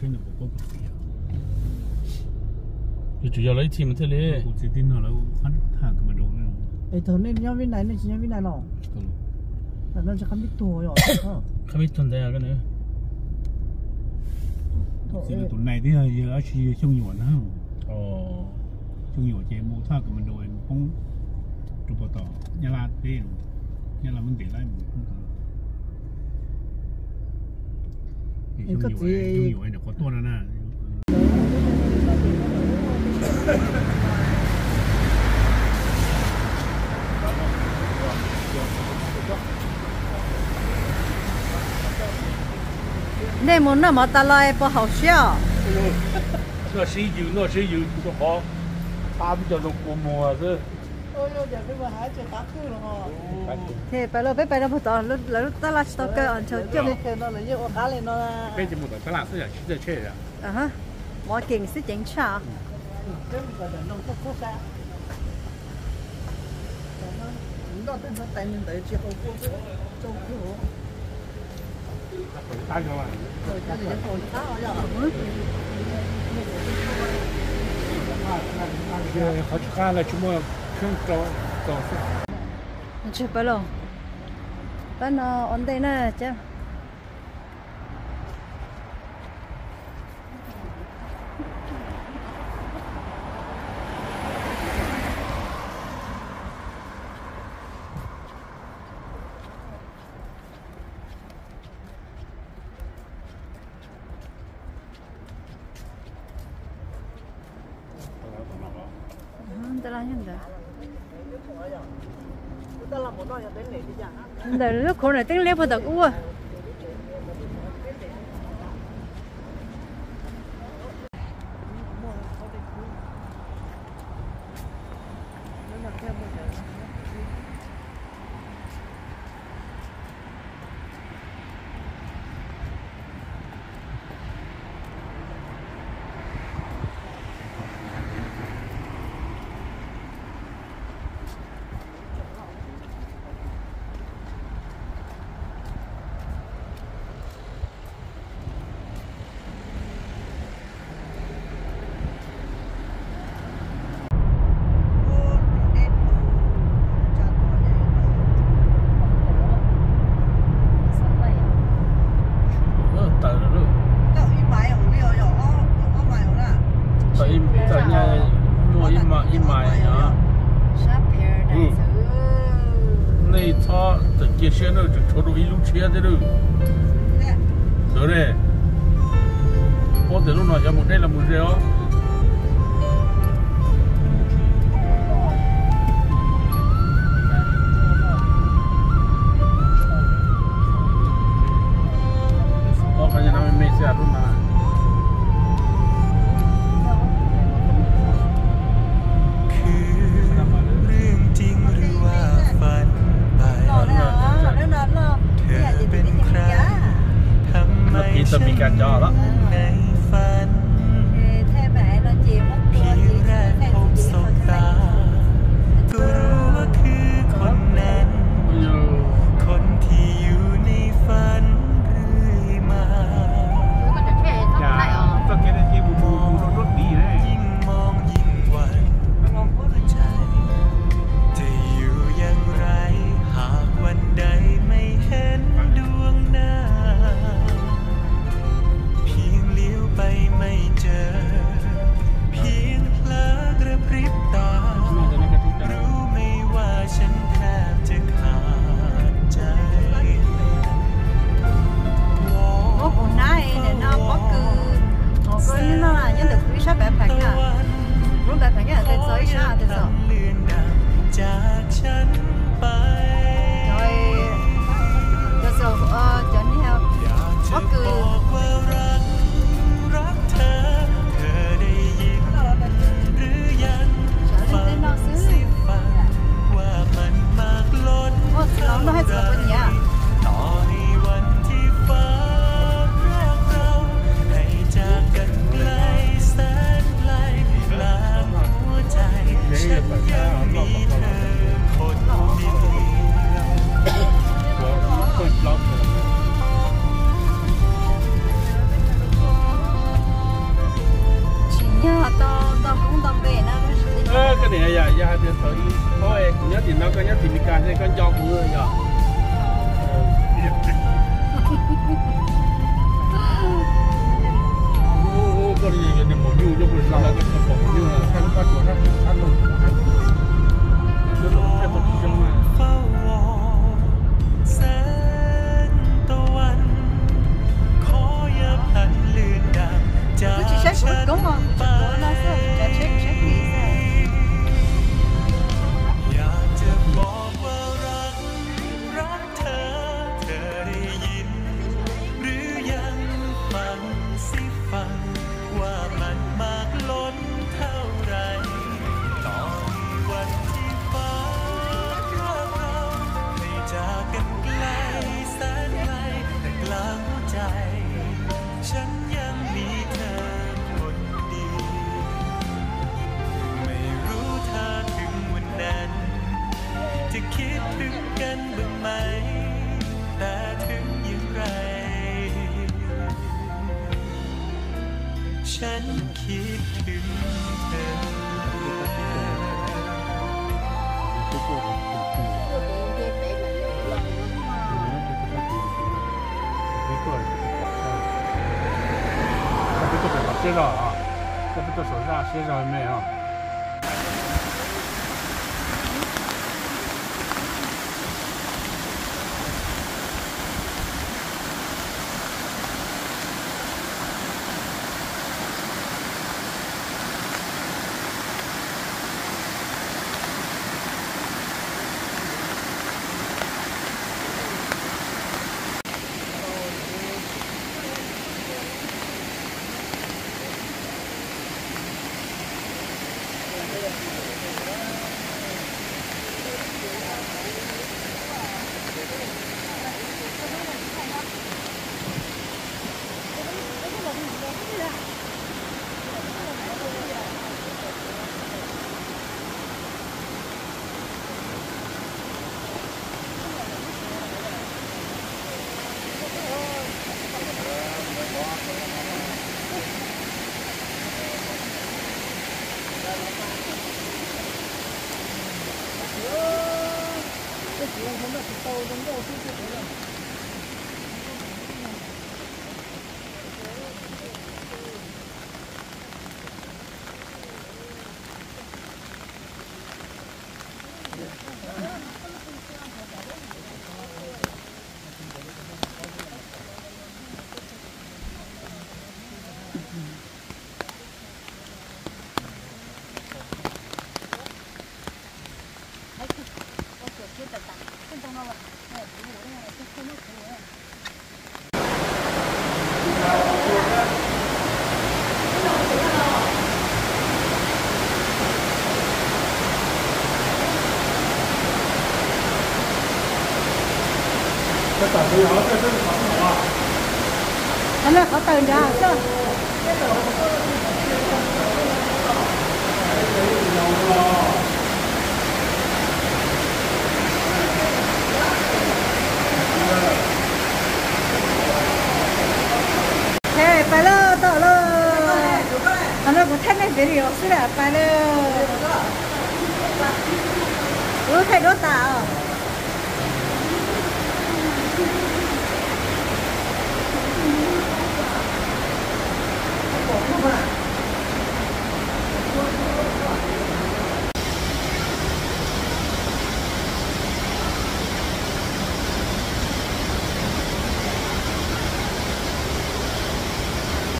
Yuav tsum yog lawv ib txhij mas thiaj li. Es thaum nej nyob Vib Nais nej tsis nyob Vib Nais los? Tam no tsis qab pib tuag os. Qab pib tuag ntawd. Tus nais twb yog dab tsi, yog Xyooj Nyuam na. Xyooj Nyuam ces mus thaj commando mus poob rau puag tom Nyab Laj teb, Nyab Laj muab ntes lawm mus poob tod. Xyooj Nyuam nyuam qhuav tuaj no na. Nej mus noj mov tas los es puas haum siab os? Noj sib yws, noj sib yws rau qhov pab cov zoo kua muag xwb. Peb los peb pais rau puag tod, lawv lub tab laj tsis tau kaw os, ntshaw coj. Peb mus tom tab laj xwb yom, tsis txawj tsheb yom. Mov keeg xwb ceev tshaj. Qhov tsis qab lawv tsis muaj kheej rau xwb. Ntshe pab los, pab no ua ntej na cab. Ntawm lub khov na teeb liab puag tom ub. Tawm ib, tawm ib mais os. Nej txhob txawm cia siab na, tseem tshuav rau ib lub tshiab thiab na. Ntawd ne, pob tias lub no xyov mus deb los mus ze os. Ob qhov nyuag no me me xwb lub no. Tus phim tau Mis Kas cov lawm. Txoj kev no ces mus mus mus rau nruab tiv ne. Yog hais tias thaum ub kuv nyob tim no, koj nyob tim Meskas, koj nco kuv yog. Koj niag maum nyuj, koj pom nyuj, koj pom nyuj. Wb tsis saib kuv lub koob os, kuv no xwb, tseem tshem tshem li xwb. อยากจะบอกว่ารัก รักเธอ เธอได้ยินหรือยัง ฟังสิฟัง ว่ามันมากล้นเท่าไร ต่อให้วันที่ฟ้าพรากเรา ให้จากกันไกลแสนไกล แต่กลางหัวใจ ฉันยังมีเธอคนเดียว ไม่รู้เธอถึงวันนั้น จะคิดถึงกันบ้างไหม แต่ถึงอย่างไร ฉันคิดถึงเธอ Peb tuaj pem qhov siab zog, peb tuaj saum zaj siab zog me os. Qhov no qhov taws nrad xwb. He, pais lawm, tau lawm. Qhov no kuv thaij nej video xwb lawm, pais lawm. Kuv thaij duab tas os.